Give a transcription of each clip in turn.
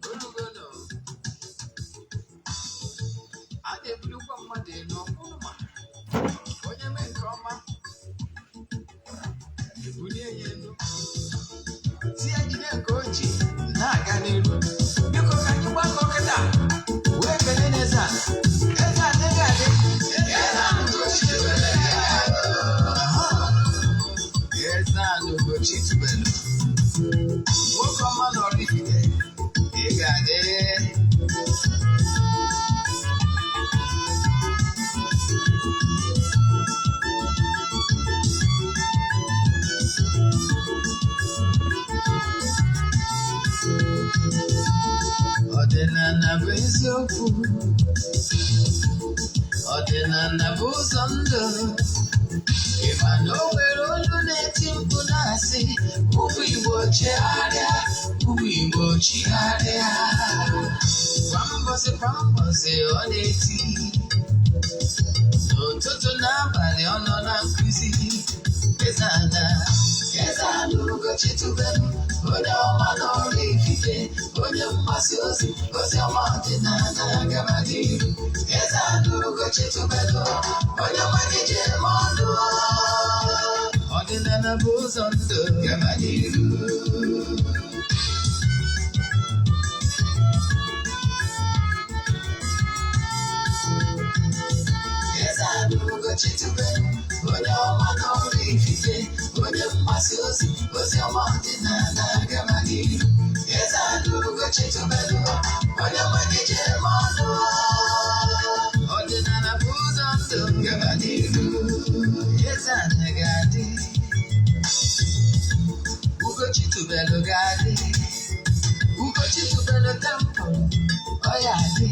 Olugono, a na-ebulikwa mmadụ elu ọkwụrụ ma onye mee nke ọma ebulie ya elu, si ya jide nke o ji na-aga n'elu. Biko, ka anyị gbakọ kịta wee kelee n'eze ala. Eze ala ga-adị. Eze ala Ugochi tubelu. Aha. Eze ala Ugochi tubelu. Nwoke ọma na Oraifite, ị ga-adị. Ọdịnala bụ eziokwu. Ọdịnala bụ ụzọ ndụ. Ị ma na o nwere olu na-eti mkpu na-asị, ụmụ Igbo chegharịa, ụmụ Igbo chigharịa. Kwa mbọsị kwa mbọsị ọ na-eti, n'ụtụtụ n'abalị ọ nọ na nkụzi. Eze ala, Eze ala Ugochi tubelu, onye ọma na Oraifite, onye mgbasa ozi, ozi ọma ọdịnala gaba n'iru. Eze ala Ugochi tubelu, onye ọma gị ji eme ọnụ. Ọdịnala bụ ụzọ ndụ gaba n'iru. Eze ala Ugochi tubelu, onye ọma na Oraifite, onye mgbasa ozi, ozi ọma ọdịnala gaba n'iru. Eze ala Ugochi tubelu, onye ọma gị ji eme ọnụ. Ọdịnala bụ ụzọ ndụ gaba n'iru. Eze ala ga-adị. Ugochi tubelu ga-adị. Ugochi tubelu temple, ọ ya adị.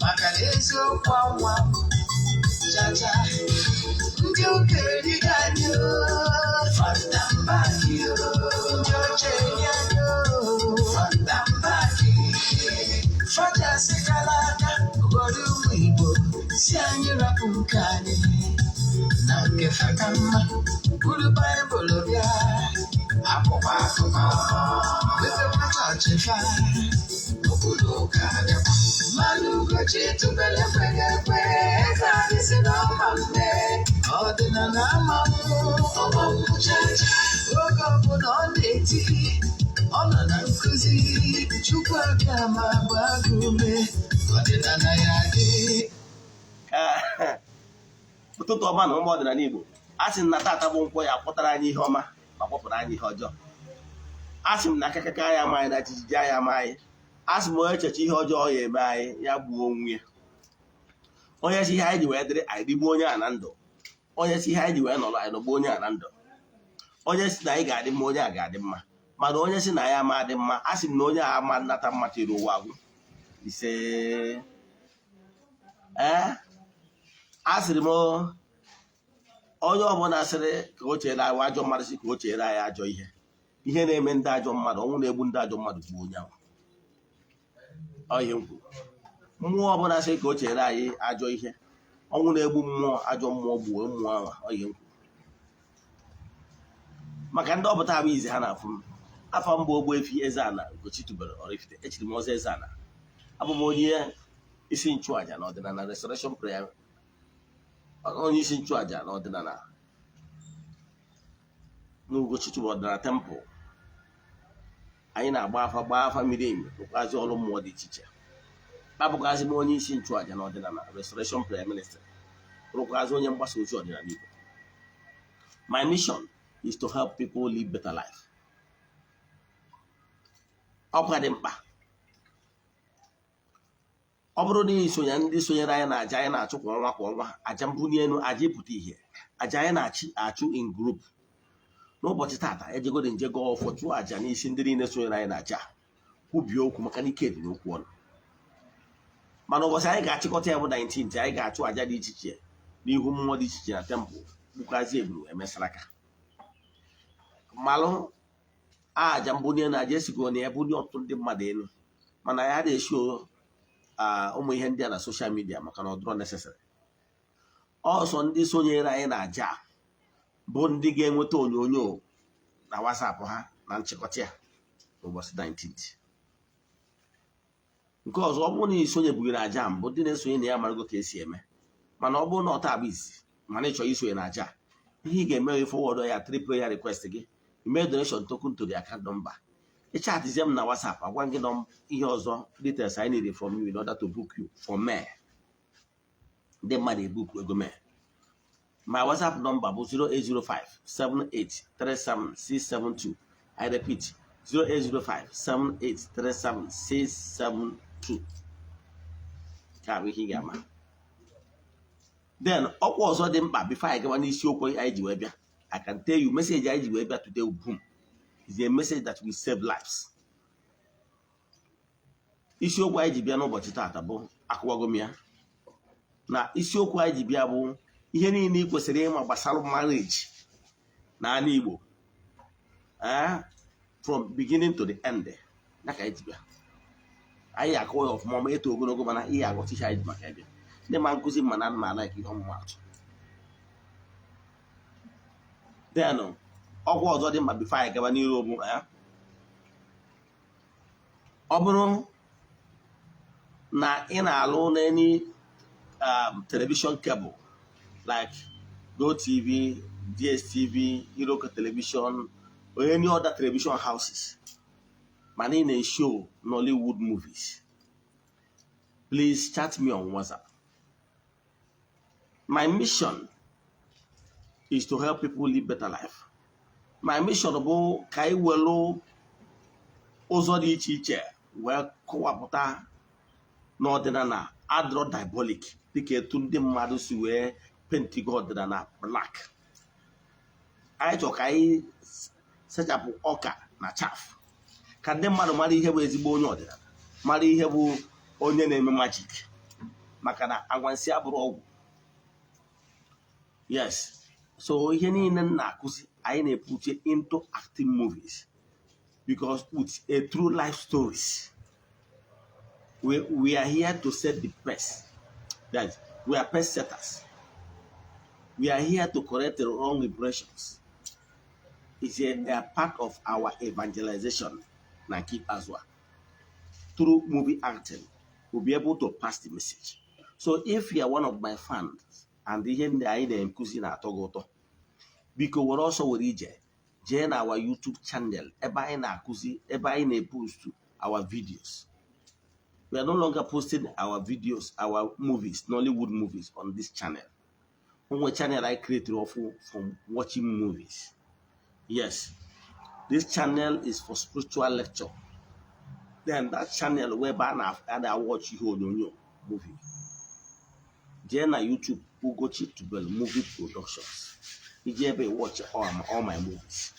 Maka na eziokwu anwa chacha, ndị ụka erighị anyị o, front and back o, ndị ọcha eri anyị o, front and back. Fọja sịkala aka ụfọdụ ụmụ Igbo si anyị rapụ nke anyị na nke fa ka mma, buru Baịbụl bịa, akwụkwọ akụkọ mepekwa chọọchị fa, obodo ụka bịakwa. Mmanụ Ugochi tubelu ekweghị ekwe, eze anyị si na ọma mme, ọdịnala ama mmụ ọma mmụ chacha. Oge ọbụla ọ na-eti, ọ nọ na nkụzi, Chukwu abịa ma gbaa gị ume, ọdịnala ya dị. Ụtụtụ ọma na ụmụ ọdịnala Igbo. A sị m na tata bụ nkwọ ya kpọtara anyị ihe ọma ma kpọpụrụ anyị ihe ọjọọ. A sị m na akakaka ya ama anyị na jijiji anyị ama anyị. A sị m onye echeche ihe ọjọọ ya eme anyị, ya gbuo onwe ya. Onye si ihe anyị ji wee dịrị anyị dịgbuo onye a na ndụ. Onye si ihe anyị ji wee nọrọ anyị nọgbuo onye a na ndụ. Onye si na anyị ga-adị mma, onye a ga-adị mma. Mana onye si na ya ama adị mma, a sị m na onye a ama nnata mma tiri ụwa agwụ. Ise. Ee, a sịrị m onye ọbụla sịrị ka o chere anyị ajọ mmadụ, sị ka o chere anyị ajọ ihe, ihe na-eme ndị ajọ mmadụ, ọnwụ na-egbu ndị ajọ mmadụ gbuo onye ahụ. Ọ ihe m kwuru. Mmụọ ọbụla sị ka o chere anyị ajọ ihe, ọnwụ na-egbu mmụọ ajọ mmụọ gbuo mmụọ ahụ. Ọ ihe m kwuru. Maka ndị ọpụta abụ izi ha na-afụ m, afọ mbụ Ogbuefi Eze-Ana Ugochi tubelu Oraifite, echiri m ọzọ Eze-Ana. Abụ m onye isi nchụaja na ọdịnala Restoration Prayer, onye isi nchụaja na ọdịnala na Ugochi tubelu ọdịnala temple. Anyị na-agba afa, gbaa afa miri emi, rụkwazi ọrụ mmụọ dị iche iche. Abụkwazị m onye isi nchụaja na ọdịnala Restoration Prayer Ministry, rụkwazị onye mgbasa ozi ọdịnala Igbo. My mission is to help people live better life. Ọkwa dị mkpa, ọ bụrụ na ị sonye ndị sonyere anyị na aja anyị na-achụ kwa ọnwa kwa ọnwa, aja mbuli elu, aja ịpụta ihe, aja anyị na-achị achụ in group. N'ụbọchị tata, ejegodi nje gọọ ọfọ, chụọ aja n'isi ndị niile sonyere anyị na aja, kwubie okwu, maka na ike dị n'okwu ọnụ. Mana ụbọchị anyị ga-achịkọta ya bụ 19th, anyị ga-achụ aja dị iche iche n'ihu mmụọ dị iche iche na temple, gbukazi eburu emesaraka malụ aja mbunye na aja esigo na ya bunye ọtụtụ ndị mmadụ elu. Mana ya na-esi ụmụ ihe ndị a na social media maka na ọ dịrọ necessary. Ọsọ ndị sonyere anyị na aja bụ ndị ga-enweta onyonyo. Na WhatsApp ha na nchịkọta ya n'ụbọchị 19th. Nke ọzọ, ọ bụrụ na ị sonyebughị na aja mbụ, ndị na-esonye na ya marago ka esi eme. Mana ọ bụrụ na ọ taa bụ izizi mana ị chọrọ isonye na aja, ihe ị ga-eme, forward ya three prayer request gị, ime donation token to the account number. Ị chatizie m na WhatsApp, agwa gị nọ ihe ọzọ, details I need from you in order to book you for May. Ndị mmadụ ebook ego May. My WhatsApp number bụ 0805 7837672. I repeat, 0805 7837672. Ka bụ ihe ị ga-ama. Then ọkwa ọzọ dị mkpa before anyị gawa n'isiokwu anyị ji wee bịa. I can tell you, message anyị ji wee bịa today, boom, is a message that will save lives. Isiokwu anyị ji bịa n'ụbọchị taata bụ, akụwago m ya na isiokwu anyị ji bịa bụ ihe niile ị kwesịrị ịma gbasara marriage n'ala Igbo, from beginning to the end. Na ka anyị ji bịa, anyị akọwa ya ọfụma ma eto ogologo, mana ihe aghọta ihe anyị ji maka ya bịa. Ndị ma nkụzi ma na ma like ihe ọmụmatụ. Then ọkwa ọzọ dị mkpa before anyị gaba n'iru bụ, ọ bụrụ na ị na-alụ n'any television cable like GoTV, DSTV, Iroko Television or any other television houses, mana ị na-show Nollywood movies, please chat me on WhatsApp. My mission is to help people live better life. My mission bụ ka anyị welu ụzọ dị iche iche wee kọwapụta n'ọdịnala adịrọ diabolic, dịka etu ndị mmadụ si wee paintigo ọdịnala black. Anyị chọrọ ka anyị sachapụ ọka na chaff, ka ndị mmadụ mara ihe bụ ezigbo onye ọdịnala, mara ihe bụ onye na-eme magic, maka na agwansi abụrụ ọgwụ. Yes, so ihe niile m na-akụzi, anyị na-eput into acting movies, because with a true life stories, we are here to set the pace. That we are pace setters. We are here to correct the wrong impressions. It's a part of our evangelization. Na keep as well through movie acting, we'll be able to pass the message. So if you are one of my fans and ihe ndị anyị na-ekuzi na-atọ gị ụtọ, biko were ọsọ were ije jee na our YouTube channel, ebe anyị na-akụzi, ebe anyị na-epost our videos. We are no longer posting our videos, our movies, Nollywood movies, on this channel. Onwe channel I created off from watching movies. Yes, this channel is for spiritual lecture. Then that channel where a na-watch ihe onyonyo movie, jee na YouTube, Ugochi Tubelu Movie Productions. Iji ebe watch all my movies.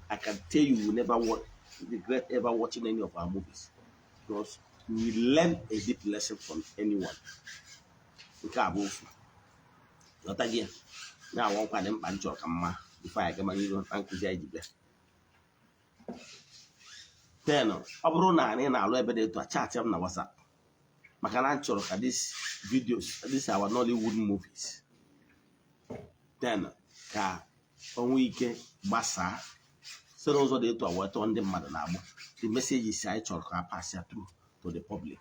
I can tell you, you will never regret ever watching any of our movies, because we learn a deep lesson from anyone. Nke a bụ ofu ghọta gị ya na-awa nkwa dị mkpa m chọrọ ka mma before anyị gaba n'ihu na nkụzi anyị ji bịa. Then ọ bụrụ na anyị na-alụ ebe dị etu a, chat m na WhatsApp, maka na m chọrọ ka this videos, this our Nollywood movies, then ka o nwee ike gbasaa site n'ụzọ dị etu a wee tọọ ndị mmadụ na-agbụ the messages anyị chọrọ ka a pass ya through to the public.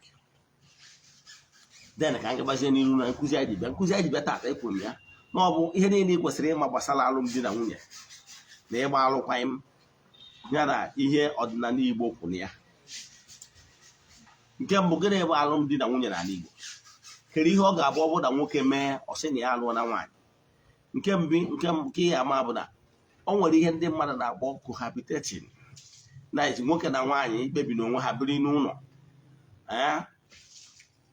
Then ka anyị gabazie n'iru na nkụzi anyị ji bịa. Nkụzi anyị ji bịa taata, ekwuru m ya na ọ bụ ihe niile ị kwesịrị ịma gbasara alụmdi na nwunye na ịgba alụkwaghịm, ya na ihe ọdịnala Igbo kwuru ya. Nke mbụ, gịnị bụ alụmdi na nwunye n'ala Igbo? Kedu ihe ọ ga-abụ ọ bụrụ na nwoke mee, ọ sị na ya alụọ na nwaanyị? Nke mbụ, nke ihe ama bụ na o nwere ihe ndị mmadụ na-akpọ cohabitating, na nwoke na nwaanyị ikpebi na onwe ha biri n'ụlọ,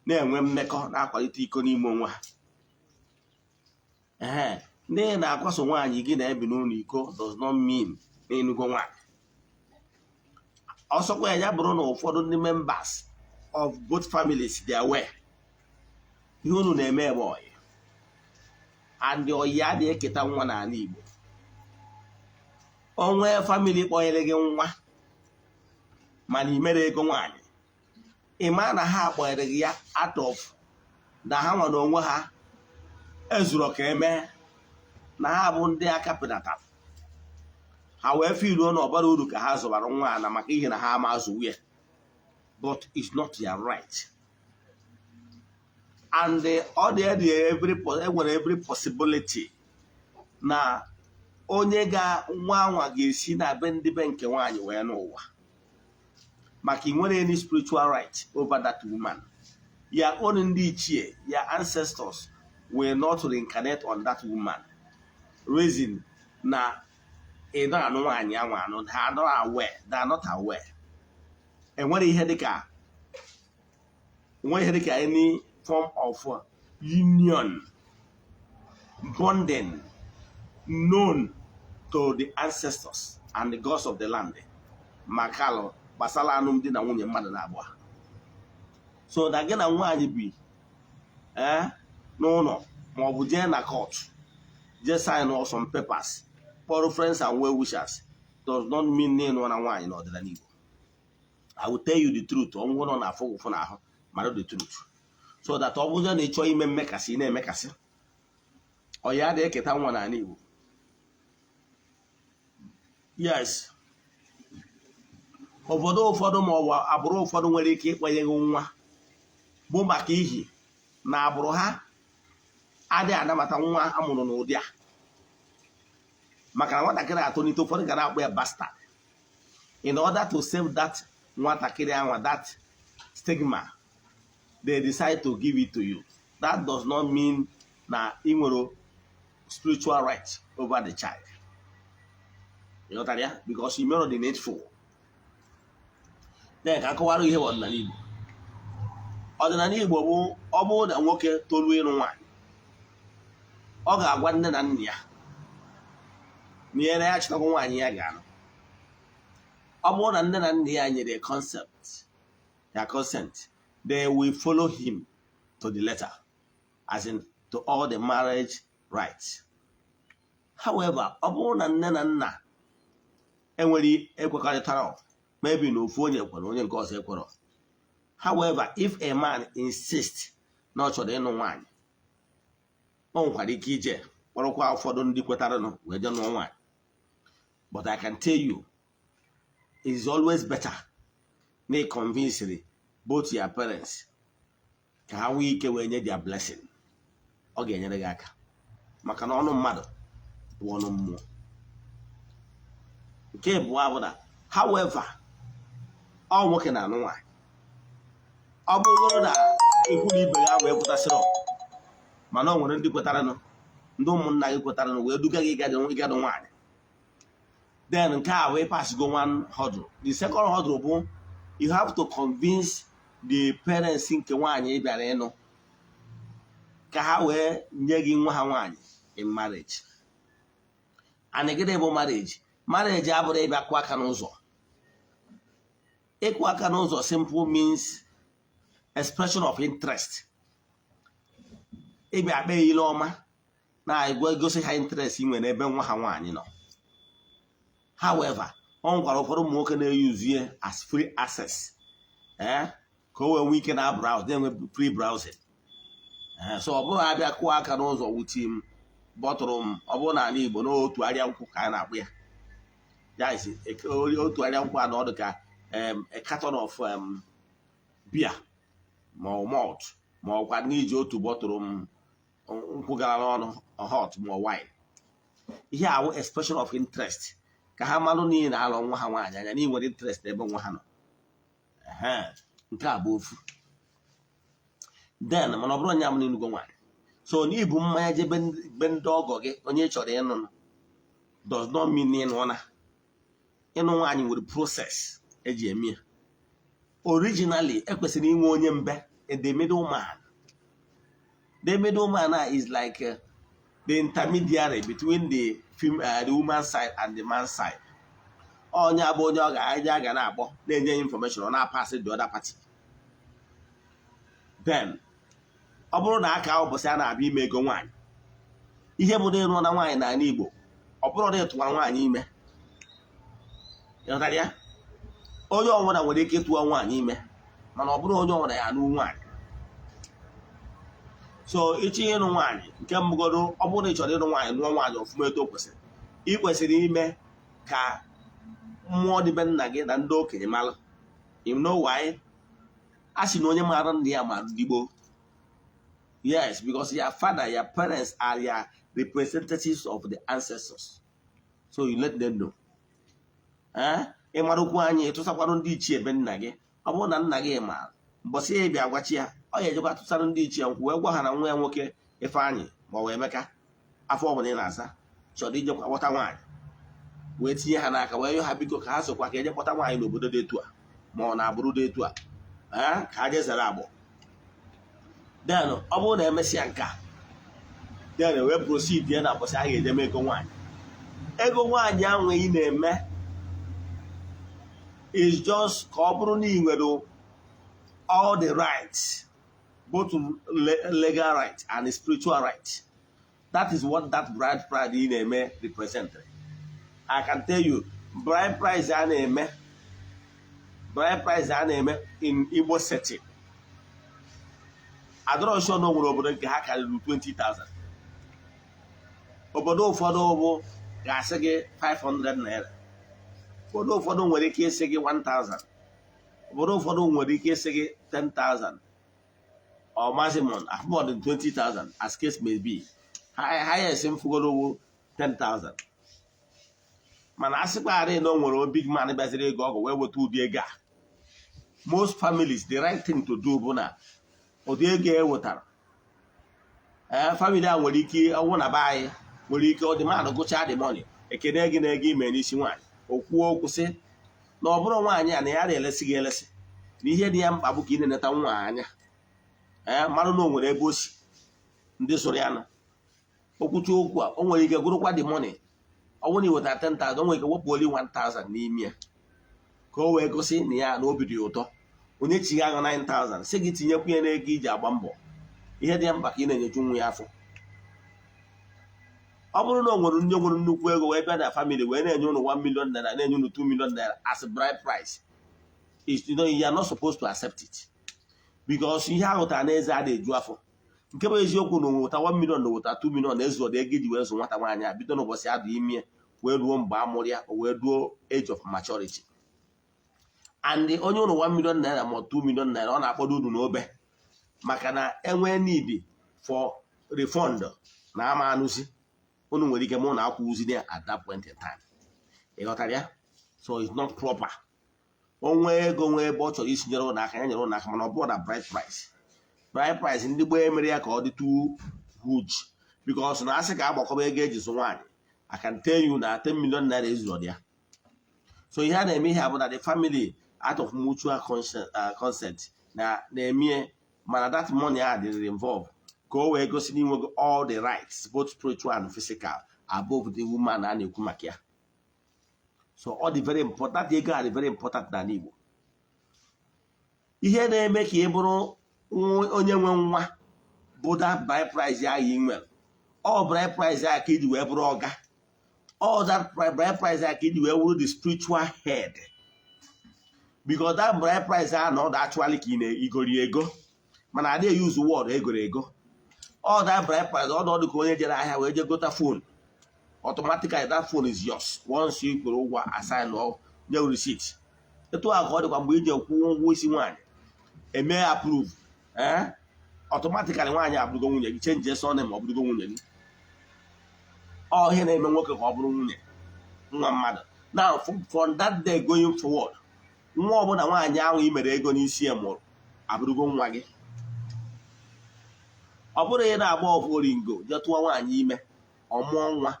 na-enwe mmekọ, na-akwalite iko n'ime onwe ha. Ee, ndị na-akwaso nwaanyị gị na-ebi n'ụlọ iko does not mean na ịnụgo nwaanyị. Ọsọkwa ya bụrụ na ụfọdụ ndị members of both families dị aware ihe unu na-eme ebe ọyị, and ọyị adịghị eketa nwa n'ala Igbo. Onwe family kpọnyere gị nwa mana ị mere ego nwaanyị, ị maa na ha kpọnyere gị ya out of na ha nwa na onwe ha ezuru ka eme na ha bụ ndị aka penatara. Ha wee filuo na ọbara uru ka ha zụbara nwa a na maka ihe na ha ama azụwu ya. But it's not their right, and ọ dị every enwere every possibility na onye ga nwa anwa ga-esi na be ndị be nke nwaanyị wee n'ụwa, maka ị nwere any spiritual right over that woman. Your own ndị ichie, your ancestors, will not reincarnate on that woman. Reason na ị na-anụ nwaanyị anwa anụ, they are not aware, they are not aware. Enwere ihe dịka any form of union bonding known to the ancestors and the gods of the land maka alụ gbasara alụmdi na nwunye mmadụ na abụọ. So na gị na nwaanyị bi n'ụlọ maọbụ jee na court jee sign some papers, kpọrọ friends and well wishers, does not mean na ịnụ na nwaanyị n'ọdịnala Igbo. I will tell you the truth. Ọ bụrụ na afụ ụfụ n'ahụ mara the truth, so that ọ bụrụ na ị chọọ ime mmekasị, ị na-emekasị ọ ya dị eketa nwa n'ala Igbo. Yes, obodo ụfọdụ ma ọ bụ agbụrụ ụfọdụ nwere ike ịkpanye gị nwa bụ maka ihi na agbụrụ ha adịghị anabata nwa amụrụ n'ụdị a, maka na nwatakịrị atolite, ụfọdụ ga na-akpọ ya bastard. In order to save that nwatakịrị anwa, that stigma, they decide to give it to you. That does not mean na ị nwere spiritual right over the child. Ị ghọtara ya? Because you mere the needful. Then ka akọwara ihe bụ ọdịnala Igbo. Ọdịnala Igbo bụ, ọ bụrụ na nwoke toruo ịlụ nwaanyị, ọ ga-agwa nne na nna ya na ya na ya chọtakwa nwaanyị ya ga-alụ. Ọ bụrụ na nne na nna ya nyere consent ya, consent, they will follow him to the letter, as in to all the marriage rights. However, ọ bụrụ na nne na nna enwere ekwekọrịtara, maybe na ofu onye kwere, onye nke ọzọ ekwere. However, if a man insist na ọ chọrọ ịnụ nwaanyị, o nwekwara ike ije kpọrọkwa ụfọdụ ndị kwetaranụ wee jee nụọ nwaanyị. But I can tell you, it is always better na ị convince both your parents ka ha nwee ike wee nye their blessing. Ọ ga-enyere gị aka, maka na ọnụ mmadụ bụ ọnụ mmụọ. Nke abụọ bụ na, however, ọ nwoke na-anụ nwaanyị, ọ bụrụ na ikwu na ibe ya wee pụtasịrị, mana ọ nwere ndị kwetaranụ, ndị ụmụnna gị kwetaranụ wee duga gị ịgadụ nwaanyị, then nke a wee pass go one hurdle. The second hurdle bụ you have to convince the parents nke nwaanyị ị bịara ịnụ ka ha wee nye gị nwa ha nwaanyị in marriage. And gịnị bụ marriage? Marriage abụrụ ịbịa kụọ aka n'ụzọ. Ịkụ aka n'ụzọ simple means expression of interest. Ịbịa kpee ile ọma na-agwa egosi ha interest ị nwere n'ebe nwa ha nwaanyị nọ. However, ọ nwekwara ụfọdụ ụmụ nwoke na-eyuzu ya as free access, ee, ka o wee nwee ike na browse, na-enwe free browsing. So ọ bụrụ abịa kụọ aka n'ụzọ wuti m bọtụrụ m, ọ bụrụ na ala Igbo n'otu arịa nkwụ ka a na-akpụ ya, ya isi otu arịa nkwụ a na ọdụ ka a carton of beer ma ọ malt, ma ọkwa n'iji otu bọtụrụ m nkwụ gara n'ọnụ hot ma ọ wine. Ihe awụ expression of interest ka ha malụ niile na-alụ nwa ha nwaanyị anya na ị nwere interest n'ebe nwa ha nọ. Ehe, nke a bụ ofu. Then mana ọ bụrụ onye amụ n'enugo nwaanyị, so na ibu mmanya jebe be ndị ọgọ gị, onye ị chọrọ ịnụ, does not mean na ịnụ na ịnụ nwaanyị nwere process eji eme ya. Originally, ekwesịrị inwe onye mbe, the middleman. The middleman is like the intermediary between the woman side and the man side. Onye abụ onye ọ ga-aja aga na-akpọ na-enye ya information, ọ na-apasị the other party. Then ọ bụrụ na aka ụbọchị a na-abịa ime ego nwaanyị, ihe bụ na ịrụọ na nwaanyị n'ala Igbo, ọ bụrụ na ịtụwa nwaanyị ime, ịghọtara ya? Onye ọbụla nwere ike ịtụwa nwaanyị ime, mana ọ bụrụ onye ọbụla ya anụ nwaanyị. So ịchọ ịnụ nwaanyị, nke mbụgodo, ọ bụrụ na ị chọrọ ịnụ nwaanyị, nụọ nwaanyị ọfụma etu o kwesịrị, ị kwesịrị ime Ka mmụọ dị be nna gị na ndị okenye malụ. You know why? A sị na onye maara nna ya ma ndị gboo. Yes, because your father, your parents are your representatives of the ancestors, so you let them know. Eh, ị mara okwu anyị, ịtụsakwarụ ndị ichie be nna gị. Ọ bụrụ na nna gị maara, mbọsị ya bịa gwachi ya, ọ ya ejekwa tụsara ndị ichie nkwụ wee gwa ha na nwa ya nwoke Ifeanyị ma ọ bụ Emeka, afọ ọbụla ị na-aza, chọrọ ijekwa kpọta nwaanyị, wee tinye ha n'aka, wee yọọ ha biko ka ha sokwa ka eje kpọta nwaanyị n'obodo dị etu a ma ọ na-agbụrụ dị etu a, ee, ka ha jee zere agbụ. Then ọ bụrụ na emesịa nke a, then wee proceed ya na mbọsị a ga-eje mee ego nwaanyị. Ego nwaanyị ahụ ị na-eme is just ka ọ bụrụ na ị nwere all the rights, both legal right and spiritual right. That is what that bride price ị na-eme represent. I can tell you, bride price a na-eme, bride price a na-eme in Igbo setting, adọrọ sure na o nwere obodo nke ha karịrị 20,000. Obodo ụfọdụ bụ ga-asị gị 500 naira, obodo ụfọdụ nwere ike ịsị gị 1000, obodo ụfọdụ nwere ike ịsị gị 10,000 or maximum more than 20,000, as case may be. Highest mfugoro wu 10,000. Mana a sịkwarị na o nwere big man bịaziri ego ọgụ wee weta ụdị ego a, most families, the right thing to do bụ na ụdị ego e wetara, ee, family a nwere ike ọnwụ na be anyị nwere ike ọ dị mmadụ gụchaa the money, ekene gị na ego ime n'isi nwaanyị. O kwuo okwu sị na ọ bụrụ nwaanyị a na ya na-elesi gị elesi, na ihe dị ya mkpa bụ ka ị na-eneta nwa anya, ee, marụ na o nwere ebe o si ndị sụrụ ya nụ. Okwuchi okwu a, o nwere ike gụrụkwa the money. Ọ bụrụ na ị wetara 10,000, o nwere ike wepụ only 1000 n'ime ya ka o wee gosi na ya na obi dị ya ụtọ. Onye chigha aṅụ 9000, sị gị tinyekwu ya n'ego iji agba mbọ. Ihe dị ya mkpa ka ị na-enyeju nwa ya afọ. Ọ bụrụ na o nwere ndị nwere nnukwu ego wee bịa na family wee na-enye ụnụ 1 million naira, na-enye ụnụ 2 million naira as bride price, is you are not supposed to accept it, because ihe ahụtara n'eze a na-eju afọ. Nke bụ eziokwu na nweta 1 million na nweta 2 million na-ezu ọdụ ego iji wee zụ nwata nwaanyị a bido n'ụbọchị adụ ime wee ruo mgbe a mụrụ ya, o wee ruo age of maturity. And onye ụnụ 1 million naira ma 2 million naira, ọ na-akpọdo unu n'obe, maka na enwee need for refund na ama anụzi unu nwere ike mụ na akwụ uzi at that point in time. Ị ghọtara ya? So it's not proper. O nwee ego, nwee ebe ọ chọrọ isi nyere ụlọ aka, ya nyere ụlọ aka, mana ọ bụrụ na bride price, bride price ndị gboo emere ya ka ọ dị too huge, because na asị ka agbakọba ego eji zụ nwaanyị, I can tell you na 10 million naira ezuru ya. So ihe a na-eme ihe a bụ na the family, out of mutual consent na na-eme, mana that money a dịrị involve ka o wee gosi na inwego all the rights, both spiritual and physical, above the woman a na-ekwu maka ya. So ọ dị very important, ego a dị very important n'ala Igbo. Ihe na-eme ka ị bụrụ onye nwe nwa bụ that bride price ahụ ị nwere. Ọ bride price ahụ ka iji wee bụrụ ọga. All that bride price ahụ ka iji wee wụrụ the spiritual head, because that bride price ahụ na ọ dị actually ka ị na-igori ego, mana adịghị use word egoro ego. All that bride price, ọ dị ka onye jere ahịa wee jee gota phone. Automatically that phone is yours once you kwụrụ ụgwọ, assign or nye receipt. Etu a ka ọ dịkwa mgbe iji kwụọ ụgwọ isi nwaanyị, eme approve, ee, automatically nwaanyị abụrụgo nwunye gị. Change surname, ma ọ bụrụgo nwunye gị. Ọ ihe na-eme nwoke ka ọ bụrụ nwunye nwa mmadụ. Now, from that day going forward, nwa ọbụla nwaanyị ahụ i mere ego n'isi ya mụrụ abụrụgo nwa gị. Ọ bụrụ ị na-agba ọfụringo jee tụọ nwaanyị ime, ọ mụọ nwa,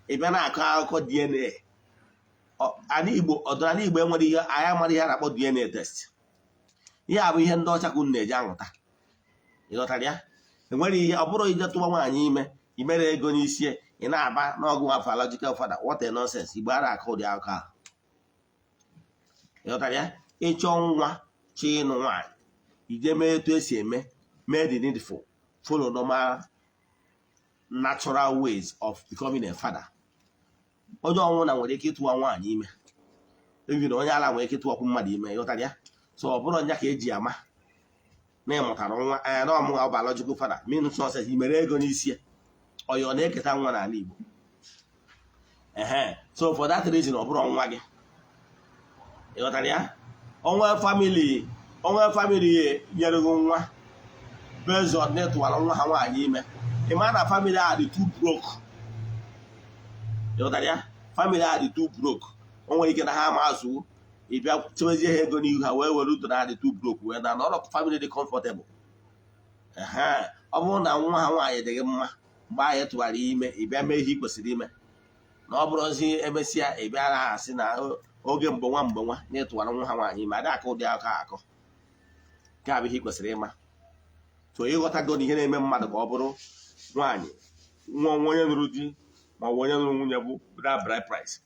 ị bịa na-akọ akụkọ DNA. Ala Igbo, ọdịnala Igbo enwere ihe anyị amara ihe a na-akpọ DNA test. Ihe a bụ ihe ndị ọcha ka unu na-eji aṅụta. Ịghọtara ya? Enwere ihe ọ bụrụ ije tụwa nwaanyị ime, i mere ego n'isi, ị na-aba n'ọgụ nwa biological father. What a nonsense! Igbo ara akụ ụdị akụkọ ahụ. Ịghọtara ya? Ịchọ nwa, chọ ịnụ nwaanyị, ije mee etu esi eme, mee the needful, follow normal natural ways of becoming a father. Onye ọnwụ na nwere ike ịtụwa nwaanyị ime, even onye ala nwere ike ịtụwakwu mmadụ ime. Ịghọtara ya? So ọ bụrụ nya ka eji ama na ịmụtara nwa na ọmụnwa biological father means nonsense. I mere ego n'isi ya, ọyọ na-eketa nwa n'ala Igbo. Ehe, so for that reason, ọ bụrụ nwa gị, ịghọtara ya? Onwe family nyere gị nwa based on na ịtụwara nwa ha nwaanyị ime, ị ma na family a dị too broke. Ịghọtara ya? Family a dị too broke. O nwere ike na ha ama azụ, ị bịa chewezie ha ego n'ihu, ha wee were udo na ha dị too broke wee na nọrọ family dị comfortable. Ehe, ọ bụrụ na nwa ha nwaanyị dị gị mma mgbe ahụ ị tụwara ime, ị bịa mee ihe ị kwesịrị ime, na ọ bụrụzi emesịa ị bịara ha asị na oge mgbe nwa na ịtụwara nwa ha nwaanyị ime, adị akọ ụdị akọ akọ. Nke a bụ ihe ị kwesịrị ịma. So ịghọtago na ihe na-eme mmadụ ka ọ bụrụ nwaanyị nwa nwa onye nụrụ di ma ọ bụ onye nụrụ nwunye bụ that bride price.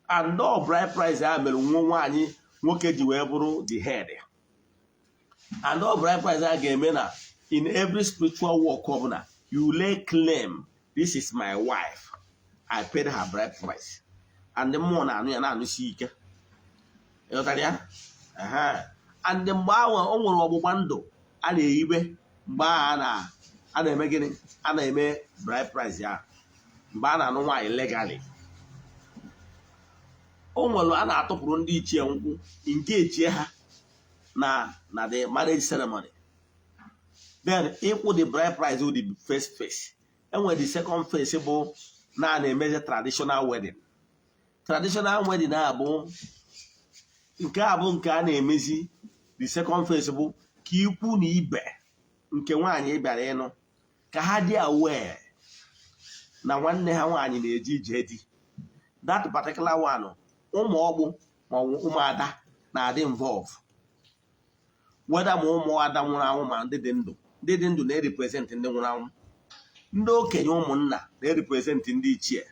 And all bride price a mere nwa nwaanyị nwoke ji wee bụrụ the head. And all bride price a ga-eme na in every spiritual work ọbụla you lay claim, "This is my wife, I paid her bride price," and mmụọ na-anụ ya, na-anụsi ike. Ịghọtara ya? Ehe. And mgbe ahụ o nwere ọgbụgba ndụ a na-eyibe mgbe ahụ a na-eme gịnị? A na-eme bride price ya. Mgbe a na-anụ nwaanyị legally, o nwere a na-atụpụrụ ndị ichie nkwụ, engage ha na the marriage ceremony. Then ịkwụ the bride price bụ the first phase. Enwere the second phase, bụ na a na-emezi traditional wedding. Traditional wedding a bụ nke a bụ nke a na-emezi. The second phase bụ ka ikwu na ibe nke nwaanyị bịara ịnụ ka ha dị aware na nwanne ha nwaanyị na-eje ije di. That particular one, ụmụ ọgbụ ma ọ bụ ụmụada na-adị involve, whether ma ụmụada nwụrụ anwụ ma ndị dị ndụ. Ndị dị ndụ na-erepresent ndị nwụrụ anwụ, ndị okenye ụmụnna na-erepresent ndị ichie.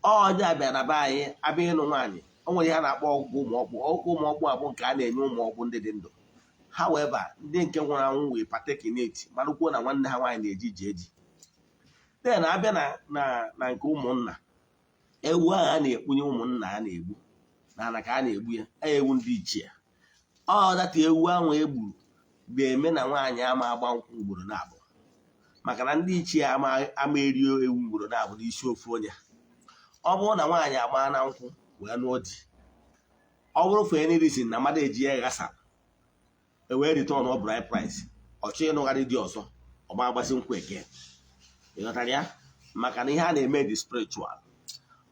Onye abịa na be anyị abịa ịnụ nwaanyị, o nwere ihe a na-akpọ ọgwụ ụmụ ọkpụ. Ọgwụ ụmụ ọkpụ abụ nke a na-enye ụmụ ọkpụ ndị dị ndụ. However, ndị nke nwụrụ anwụ wee partake in it, mara kwuo na nwanne ha nwaanyị na-eji ije eji. Then abịa na nke ụmụnna, ewu ahụ a na-ekpunye ụmụnna, a na-egbu na ana ka a na-egbu ya, ewu ndị ichie. Ọ data ewu ahụ egburu ga-eme na nwaanyị ama agba nkwụ ugboro na-abụ, maka na ndị ichie ama eri ewu ugboro na-abụ n'isi ofu onye. Ọ bụrụ na nwaanyị agba na nkwụ wee nụọ di, ọ bụrụ for any reason na mmadụ eji ya ghasa, e wee return ọ bride price, ọ chọọ ịnụgharị di ọzọ, ọ ma agbasi nkwụ eke. Ịghọtara ya? Maka na ihe a na-eme dị spiritual.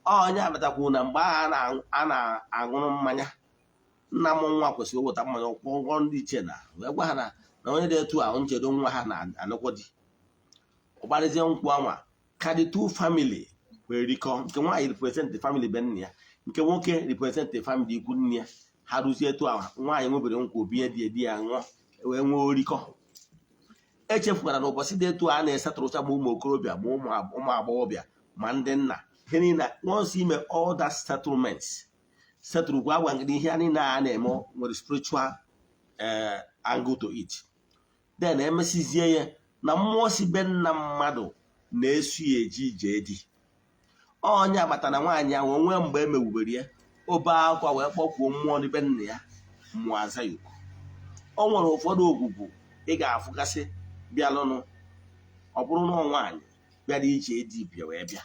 Onye abatakwu na mgbe ahụ a na-aṅụrụ mmanya, nna m nwa kwesịrị iweta mmanya ụgwọ ndị ichie na wee gwa ha na onye dị etu a nchedo nwa ha na-anụkwa di, ọgbarizie nkwụ anwa ka the two family wee rikọ. Nke nwaanyị represent the family be nna ya, nke nwoke represent the family ikwu nne ya. Ha rụzie etu ahụ, nwaanyị nwebere nkwụ, obinye di di ya ṅụọ, wee nwee orikọ. Echefukwara na ụbọchị dị etu a na-esetụrụcha ma ụmụ okorobịa ma ụmụ agbọghọbịa ma ndị nna, ihe niile. Once ime all that settlements, setụrụkwa, agwa gị ihe niile a na-eme nwere spiritual angle to it. Then emesizie ya na mmụọ si be nna mmadụ na-esu ya eji ije di. Onye agbata na nwaanyị ahụ onwe mgbe e mewubere ya, obe akwa wee kpọkwuo mmụọ n'be nna ya, mmụọ aza ya oku. O nwere ụfọdụ ogwugwu ị ga-afụgasị bịalụnụ, ọ bụrụ na nwaanyị bịara ije di, bịa wee bịa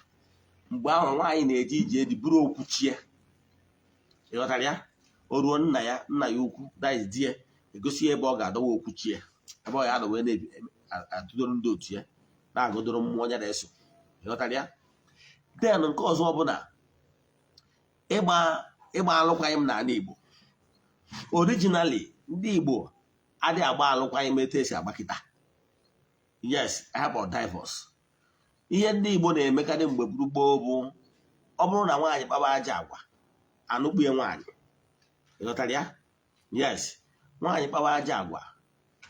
mgbe ahụ nwaanyị na-eje ije di bụrụ okwuchie. Ịghọtara ya? O ruo nna ya, nna ya ukwu, that is di ya, egosi ya ebe ọ ga-adọwa okwuchie, ebe ọ ga-adọwa na-atụdoro ndị otu ya, na-agụdoro mmụọ ya na-eso. Ịghọtara ya? Then nke ọzọ ọbụla, ịgba alụkwaghịm n'ala Igbo, originally ndị Igbo adịghị agba alụkwaghịm etu esi agba kịta. Yes, ha kpọrọ divorce. Ihe ndị Igbo na-emekarị mgbe gburu gboo bụ ọ bụrụ na nwaanyị kpaba aja agwa, anụkpue nwaanyị. Ịghọtara ya? Yes, nwaanyị kpawa aja agwa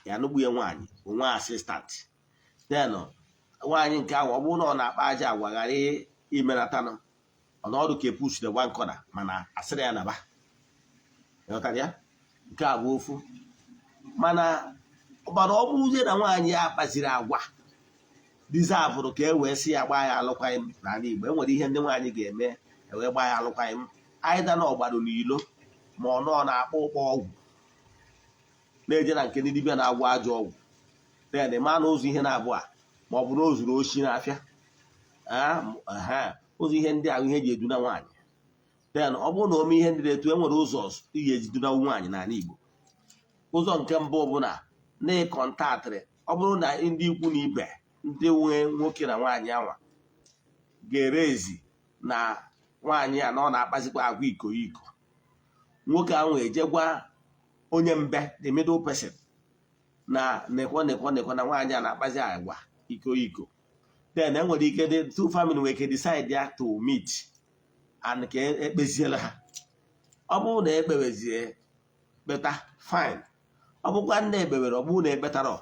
ya, anụkpue nwaanyị onwe assistant. Then nwaanyị nke ahụ, ọ bụrụ na ọ na-akpa aja agwa ghara imenatanụ ọnọdụ ka epush the one corner, mana asịrị ya naba. Ịghọtara ya? Nke a bụ ofu. Mana ọ bụrụzie na nwaanyị ya kpaziri agwa deserverụ ka e wee sị ya gbaa ya alụkwaghịm n'ala Igbo, e nwere ihe ndị nwaanyị ga-eme e wee gbaa ya alụkwaghịm. Aịda na ọgbado n'ilo, ma ọ nọọ na-akpọ ụkpọ ọgwụ, na-eje na nke ndị dibịa na-agwọ ajọ ọgwụ, then ma na ụzọ ihe na-abụ a, ma ọ bụ na o zuru oshi n'afịa. Ụzọ ihe ndị ahụ ihe eji eduna nwaanyị. Then ọ bụrụ na o mee ihe ndị dị etu, e nwere ụzọ ị ga-eji duna nwaanyị n'ala Igbo. Ụzọ nke mbụ bụ na na-ịcontactịrị, ọ bụrụ na ndị ikwu na ibe ndị nwe nwoke na nwaanyị anwa ga-ere ezi na nwaanyị a na ọ na-akpazikwa agwa iko iko, nwoke ahụ ejegwa onye mbe, the middle person, na nekwo nekwo nekwo na nwaanyị a na-akpazi agwa iko iko. Then enwere ike the two family nwere ike decide ya to meet and ka ekpeziela ha. Ọ bụrụ na ekpewezie kpeta, fine. Ọ bụkwa nne ekpewere, ọ bụrụ na ekpetarọ,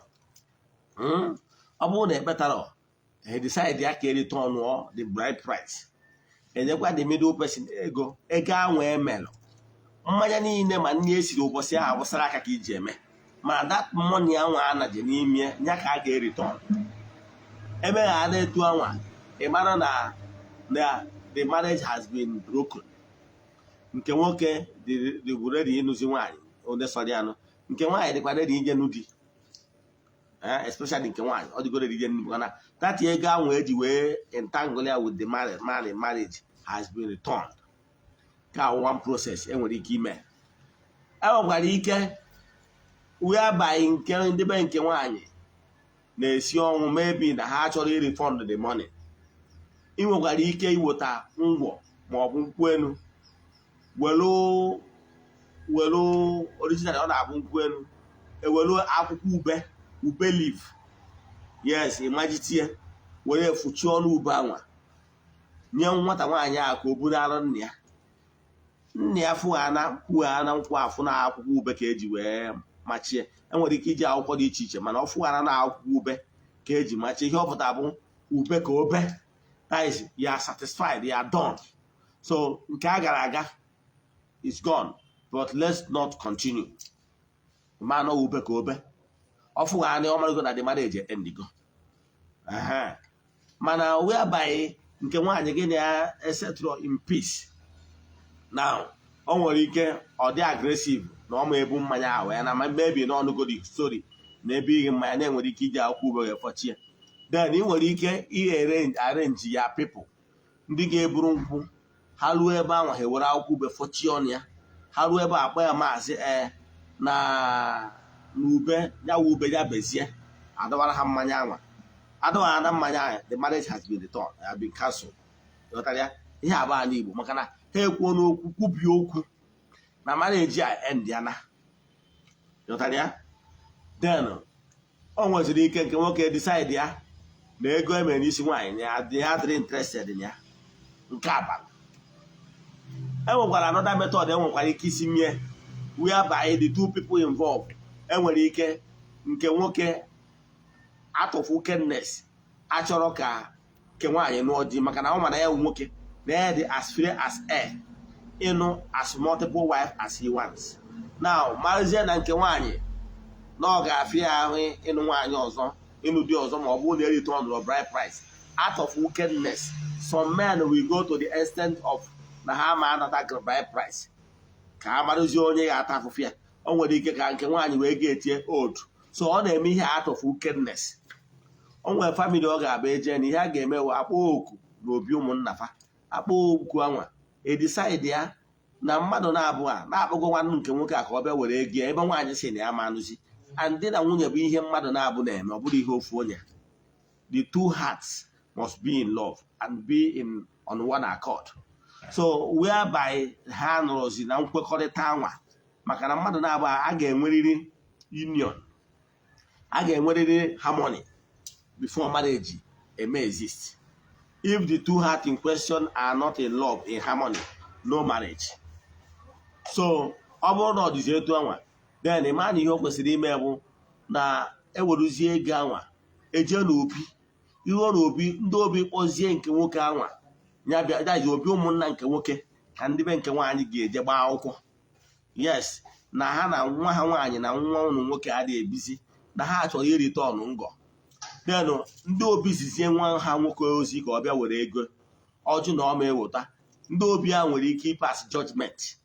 ọ bụrụ na ekpetarọ, he decide ya ka return the bride price, enyekwa the middle person ego. Ego ahụ emelụ mmanya niile ma nri esiri ụbọchị ahụ awụsara aka ka iji eme, ma that money anwa anaje n'ime ya ka a ga-ereturn. Emeghara etu anwa, ị mara na the marriage has been broken. Nke nwoke dị ready ịnụzi nwaanyị onye sọrọ ya nụ, nke nwaanyị dịkwa ready ije nụ di, especially nke nwaanyị ọ dịgo ready ije nụ, mana that ego ahụ eji wee entangle ya with the marriage has been returned. Ka one process enwere ike ime. Enwekwara ike whereby nke ndị be nke nwaanyị na-esi ọnwụ, maybe na ha chọrọ irefund the money, ị nwekwara ike iweta ngwọ maọbụ nkwụ elu, welu welu original. Ọ na-abụ nkwụ elu, ewelu akwụkwọ ube, ube leaf, yes, ịmajitie were fụchie ọnụ ube anwa, nye nwata nwaanyị a ka o buru arụ nna ya. Nna ya fụghana kwughana nkwụ afụ na akwụkwọ ube ka eji wee machie. Enwere ike iji akwụkwọ dị iche iche, mana ọ fụghana na akwụkwọ ube ka eji machie, ihe ọ pụtara bụ ube ka obe. That is, you are satisfied, you are done. So nke a gara aga is gone, but let's not continue. Ma na ube ka obe ọ fụghana, ọ marago na the marriage endigo. Mana whereby nke nwaanyị gị na ya esettle in peace now, o nwere ike ọ dị aggressive na ọ ma ebu mmanya ahụ ya na maybe na ọnụgodi story na ebe ihe mmanya na-enwere ike iji akwụkwọ ube wee fọchie. Then ị nwere ike ihe arrange ya people ndị ga-eburu nkwụ ha ruo ebe ahụ, ha ewere akwụkwọ ube fọchie ọnụ ya. Ha ruo ebe akpọ ya maazị ee na ube ya wụ ube ya bezie, adọwara ha mmanya anwa, adọwara na mmanya ahụ. The marriage has been returned, has been cancelled. Ghọtara ya? Ihe abụọ ala Igbo, maka na ha ekwuo n'okwu, kwubie okwu na marriage a end ya na. Ghọtara ya? Then o nweziri ike nke nwoke decide ya na ego emere n'isi nwaanyị ya ya adịrị interested in ya nke abalị. Enwekwara another method enwekwara ike isi mie, whereby the two people involved enwere ike nke nwoke out of wickedness achọrọ ka nke nwaanyị nụọ di, maka na ọ ma na ya bụ nwoke na ya dị as free as air ịnụ as multiple wife as he wants. Now marazie na nke nwaanyị na ọ ga-afịa ya ahụ ịnụ nwaanyị ọzọ, ịnụ di ọzọ, ma ọ bụrụ na erite ọnụrụ bride price. Out of wickedness, some men will go to the extent of na ha ma anata bride price ka ha marazie onye ga-ata afụfụ ya. O nwere ike ka nke nwaanyị wee ga-etie old, so ọ na-eme ihe out of wickedness. O nwere family ọ ga-abụ eje na ihe a ga-eme wụ akpọ oku n'obi ụmụnna fa, akpọ oku anwa, edecide ya na mmadụ na-abụ a na-akpọgo nwanne nke nwoke a ka ọ bịa were ego ya, ebe nwaanyị si na ya ma anụzi. And di na nwunye bụ ihe mmadụ na-abụ na-eme, ọ bụrụ ihe ofu onye. The two hearts must be in love and be in on one accord. So whereby ha nọrọzi na nkwekọrịta anwa, maka na mmadụ na-abụ a ga-enwerịrị union, a ga-enwerịrị harmony before marriage eme exist. If the two hearts in question are not in love, in harmony, no marriage. So ọ bụrụ na ọ dịzi etu anwa, then ịma na ihe o kwesịrị ime bụ na eweruzie ego anwa eje n'obi, iruo n'obi ndị obi, kpọzie nke nwoke anwa ya bịa daji obi ụmụnna nke nwoke, ka ndị be nke nwaanyị ga-eje gbaa akwụkwọ, yes, na ha na nwa ha nwaanyị na nwa ụnụ nwoke adịghị ebizi, na ha chọrọ irite ọnụ ngọ. Then ndị obi zizie nwa ha nwoke ozi ka ọ bịa were ego. Ọjụ na ọ ma eweta, ndị obi a nwere ike ịpass judgment,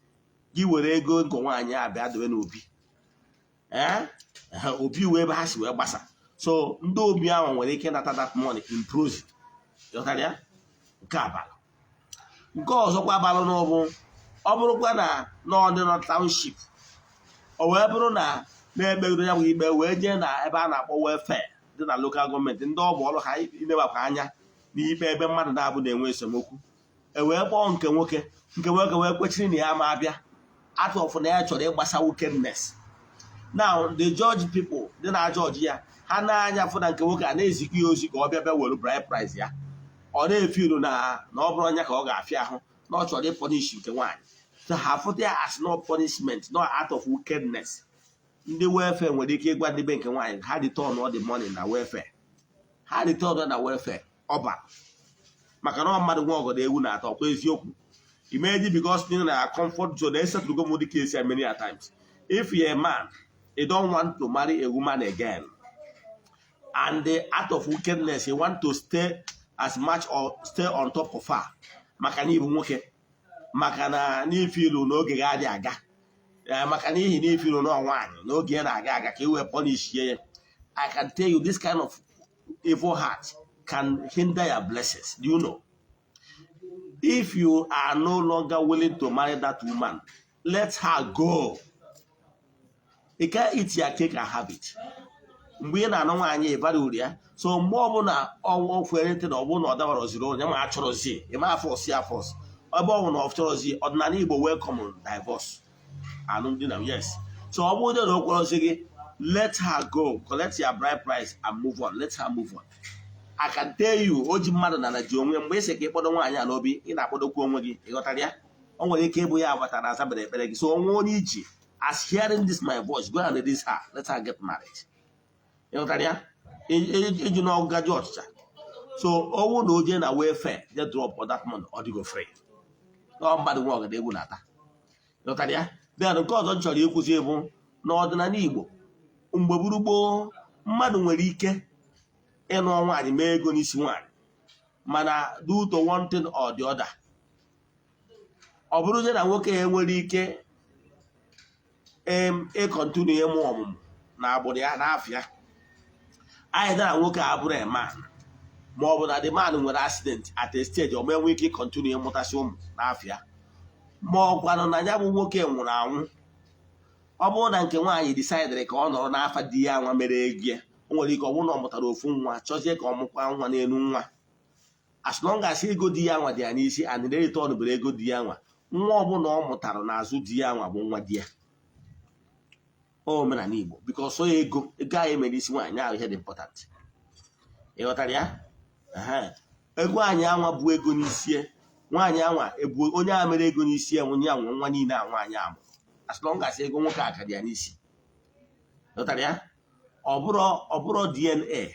gị were ego ngọ nwaanyị a bịa dobe n'obi. Ee, obi wee ebe ha si wee gbasa. So ndị obi ahụ nwere ike ịnata that money in prison. Ghọtara ya? Nke abalị nke ọzọkwa balụ n'ụbụ, ọ bụrụkwa na n'ọdị nọ township, o wee bụrụ na na-ekpegoro ya bụ ikpe wee jee na ebe a na-akpọ welfare dị na local government, ndị ọ bụ ọrụ ha ilebakwa anya n'ikpe ebe mmadụ na-abụ na-enwe esemokwu, e wee kpọọ nke nwoke, nke nwoke wee kwechiri na ya ma abịa atụ na ya chọrọ ịgbasa wickedness. Now the judge people dị na judge ya, ha na-anya fụ na nke nwoke a na-ezikọ ya ozi ka ọ bịa bịa were bride price ya, ọ na-efiru na ọ bụrụ onye ka ọ ga-afịa ahụ na ọ chọrọ ịpunish nke nwaanyị, so ha fụta ya as no punishment, no out of wickedness. Ndị welfare nwere ike ịgwa ndị be nke nwaanyị ha return all the money na welfare, ha return na welfare ọba, maka na ọ mmadụ nwa ọgọdọ ewu na-atọ ọkwa eziokwu imeji, because nọ na comfort zone. Esetụlụgo m dị case ya many a times. If you're a man, you don't want to marry a woman again, and the out of wickedness you want to stay as much or stay on top of her, maka na ịbụ nwoke, maka na n'ife ilu n'oge ga-adị aga, maka n'ihi na ifiru na nwaanyị n'oge ya na-aga aga ka e wee punishie ya, I can tell you this kind of evil heart can hinder your blessings. Do you know, if you are no longer willing to marry that woman, let her go. You can't eat your cake and have it. Mgbe ị na-anụ nwaanyị, ịbara uru ya. So mgbe ọbụla ọnwụ kwere ntị na ọ bụrụ na ọ dabara oziri onye ma achọrọzi ịma aforce ya force, ebe ọ bụ na ọ chọrọzi, ọdịnala Igbo welcome divorce, alụmdi na, yes. So ọ bụrụ na o kwerọzi gị, let her go, collect your bride price and move on. Let her move on. I can tell you, o ji mmadụ na ji onwe. Mgbe ị sị ka ịkpọdo nwaanyị a n'obi, ị na-akpọdokwa onwe gị. Ịghọtara ya? O nwere ike ịbụ ya agbata na azabere ekpere gị. So onwe onye iji as hearing this my voice, go and release her, let her get married. Ịghọtara ya? Iji n'ọgaji ọchịcha. So ọnwụ na oje na welfare je drop that money, ọ dịgo free. Ọ mmadụ nwe ọgada egwu na-ata. Ịghọtara ya? Then nke ọzọ m chọrọ ịkwụsị bụ n'ọdịnala Igbo, mgbe gburu gboo, mmadụ nwere ike ịnụ nwaanyị, mee ego n'isi nwaanyị, mana due to one thing or the other, ọ bụrụzie na nwoke ya enwere ike ịcontinue ịmụ ọmụmụ na agbụrụ ya n'afịa anyị, dara nwoke a bụrụ a man, ma ọ bụ na the man nwere accident at a stage, ọ ma enwe ike ịcontinue ịmụtasị ụmụ n'afịa, ma ọ gwanụ na ya bụ nwoke nwụrụ anwụ. Ọ bụrụ na nke nwaanyị decidịrị ka ọ nọrọ n'afa di ya nwa mere ego ya, o nwere ike ọ bụrụ na ọ mụtara ofu nwa, chọzie ka ọ mụkwa nwa n'elu nwa. As long as ego di ya nwa dị ya n'isi and return bụrụ ego di ya nwa, nwa ọbụla ọ mụtara n'azụ di ya nwa bụ nwa di ya. O omenala Igbo, because ego ego anyị mere isi nwaanyị ahụ, ihe dị important. Ị ghọtara ya? Ego anyị anwa bụ ego n'isi nwaanyị anwa ebu onye a mere ego n'isi ya, onye anwa nwa niile a nwaanyị amụrụ, as long as ego nwoke a ka dị ya n'isi. Ghọtara ya? Ọ bụrụ DNA.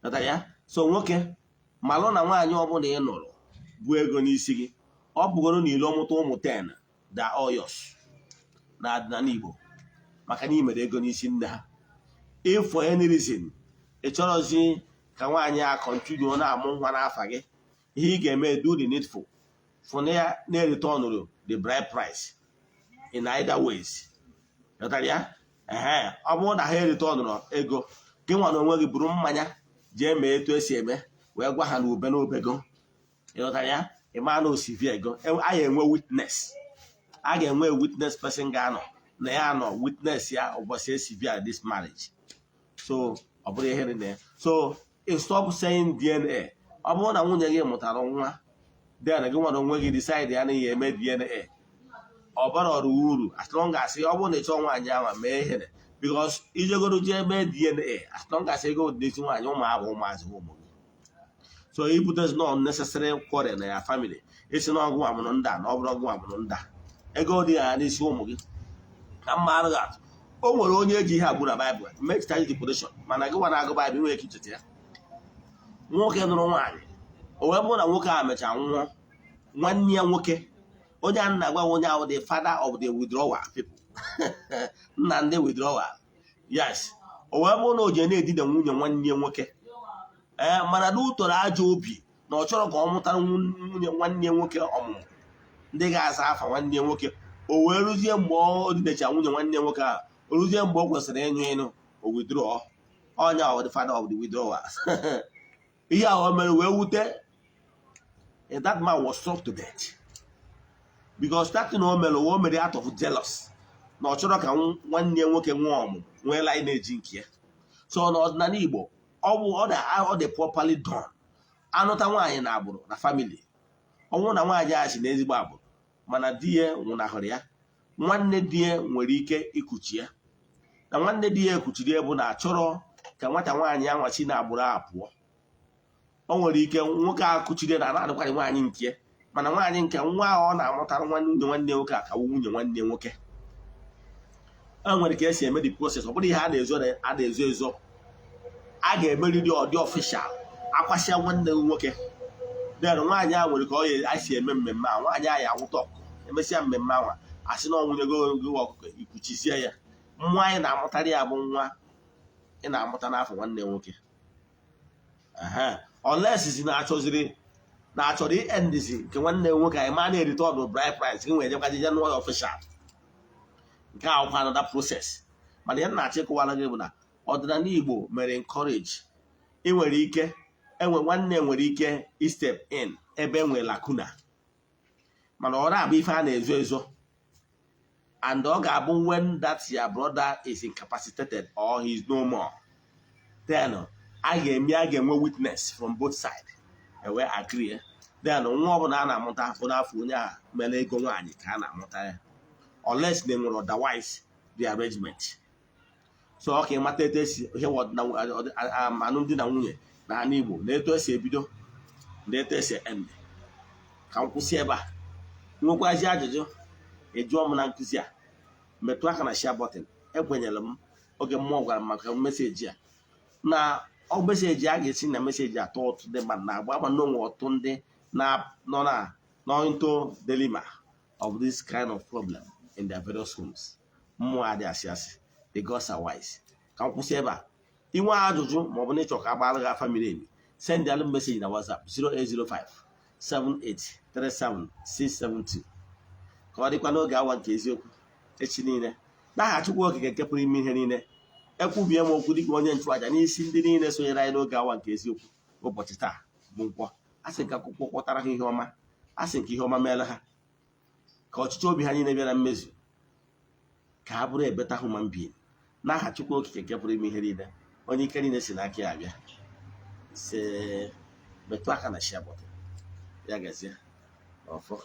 Ghọtara ya? So nwoke malụ na nwaanyị ọbụla ị nụrụ bụ ego n'isi gị, ọ bụgoro na ilo mụta ụmụ 10 da oyos na ọdịnala Igbo, maka na ị mere ego n'isi nne ha. If for any reason ị chọrọzi ka nwaanyị a continue na-amụ nwa n'afa gị, ihe ị ga-eme, do the needful fụ na ya na-ereturnụrụ the bride price in either ways. Ghọtara ya? Ehe, ọ bụrụ na ha ereturnụrụ ego gị, nwa na onwe gị buru mmanya jee mee etu esi eme wee gwa ha na ube na obego. Ịghọtara ya? Ị maa na osivi ego a ga-enwe witness, a ga-enwe witness person ga-anọ na ya nọ witness ya ụbọchị esi bịa this marriage. So ọ bụrụ ihe dị na ya. So stop saying DNA. Ọ bụrụ na nwunye gị mụtara nwa, then gị nwere onwe gị decide ya na ihe eme DNA, ọ bara ọrụ uru, as long as ọ bụrụ na ị chọọ nwaanyị ahụ mee ihe, because ijegoro jee mee DNA, as long as ego dị n'isi nwaanyị, ụmụ ahụ ụmụazị ụmụ gị. So ibutezi no unnecessary quarrel na ya family, isi na ọgwụ amụrụ nda na ọ bụrụ ọgwụ amụrụ nda, ego dị ya n'isi ụmụ gị. Ka mma arụghị atụ, o nwere onye eji ihe agbụ na Baịbụl mechita deposition, mana gị nwa na-agụ Baịbụl nwere ike icheta ya. Nwoke nụrụ nwaanyị, o wee bụrụ na nwoke a mechaa nwụọ, nwanne ya nwoke, onye a na-agwa onye ahụ, the father of the withdrawal people, nna ndị withdrawal, yes, o wee bụrụ na o ji na-edina nwunye nwanne ya nwoke. Ee, mana na utoro ajọ obi na ọ chọrọ ka ọ mụtara nwunye nwanne ya nwoke ọmụmụ ndị ga-aza afa nwanne ya nwoke. O wee rụzie mgbe ọ dinacha nwunye nwanne ya nwoke ahụ, o rụzie mgbe o kwesịrị ịnyụ ịnụ, o withdraw. Onye ahụ, the father of the withdrawals, ihe ahụ o mere wee wute And that man was struck to death because that thing o mere, o mere out of jealous na ọ chọrọ ka nwanne ya nwoke nwee ọmụmụ, nwee lineage nke ya. So n'ọdịnala Igbo, ọ bụ ọ dị properly done. Anụta nwaanyị na agbụrụ na family, ọnwụ na nwaanyị a si na ezigbo agbụrụ, mana di ya nwụnahụrụ ya, nwanne di ya nwere ike ikuchi ya. Na nwanne di ya ekuchiri ya bụ na achọrọ ka nwata nwaanyị anwa si na agbụrụ a pụọ. O nwere ike nwoke a kuchiri na na-adịkwarị nwaanyị nke ya, mana nwaanyị nke nwa ahụ ọ na-amụtara nwanne nwunye nwanne nwoke a ka nwunye nwanne nwoke. E nwere ka esi eme the process. Ọ bụrụ ihe a na-ezo, a na-ezo ezo, a ga-emerịrị ọdị official. Akwasịa nwanne gị nwoke, then nwaanyị a nwere ka ọ ya si eme mmemme a. Nwaanyị a ya anwụta ọkụkọ, emesịa mmemme ahụ, asị na ọnwụnye go ọkụkọ, ikwuchisie ya. Nwa anyị na-amụtarị ya bụ nwa ị na-amụta n'afọ nwanne nwoke, unless si na-achọziri na-achọrọ endizi nke nwanne nwoke anyị ma na-erite ọdụ bride price gị nwere jekwaji je nụọ ya official. Nke a akwụkwọ another process. Mana ihe m na-achọ ịkọwara gị bụ na ọdịnala Igbo mere encourage, ị nwere ike enwe nwanne, nwere ike step in ebe enwe lacuna, mana ọ na-abụ ife a na-ezo ezo, and ọ ga-abụ when that your brother is incapacitated or he is no more, then a ga-eme, a ga-enwe witness from both sides, ewe agree. Then nwa ọbụla a na-amụta bụ n'afọ onye a mere ego nwaanyị ka a na-amụta ya, unless na enwere otherwise the arrangement. So ọ ka ịmata etu esi ihe alụmdi na nwunye na ala Igbo, na etu esi ebido na etu esi end. Ka m kwụsị ebe a. Nwekwazi ajụjụ, ị jụọ m na nkụzi a. Metụ aka na share button. Ekwenyere m oge mmụọ gwara m maka message a, na ọ message a ga-esi na message atọ ụtụ ndị mmadụ na-agba ama na onwe ọtụ ndị nọ na nọ into dilemma of this kind of problem in their various homes. Mmụọ adị asị asị, the gods are wise. Ka m kwụsị ebe a. Inwe ajụjụ ma ọ bụ na ịchọ ka agbaara gị afa miri emi, send alụ message na WhatsApp 0805 7837672. Ka ọ dịkwa n'oge awa nke eziokwu echi niile. N'aha Chukwu Okike nke pụrụ ime ihe niile, ekwubie m okwu dịka onye nchụaja n'isi ndị niile sonyere anyị n'oge awa nke eziokwu ụbọchị taa bụ Nkwọ. A sị nke akwụkwọ kpọtara ha ihe ọma, a sị nke ihe ọma meela ha, ka ọchịchị obi ha niile bịa na mmezu, ka ha bụrụ a better human being. N'aha Chukwu Okike nke pụrụ ime ihe niile, onye ike niile si n'aka ya abịa, se metụ aka na share button. Ya gazie ọfọ.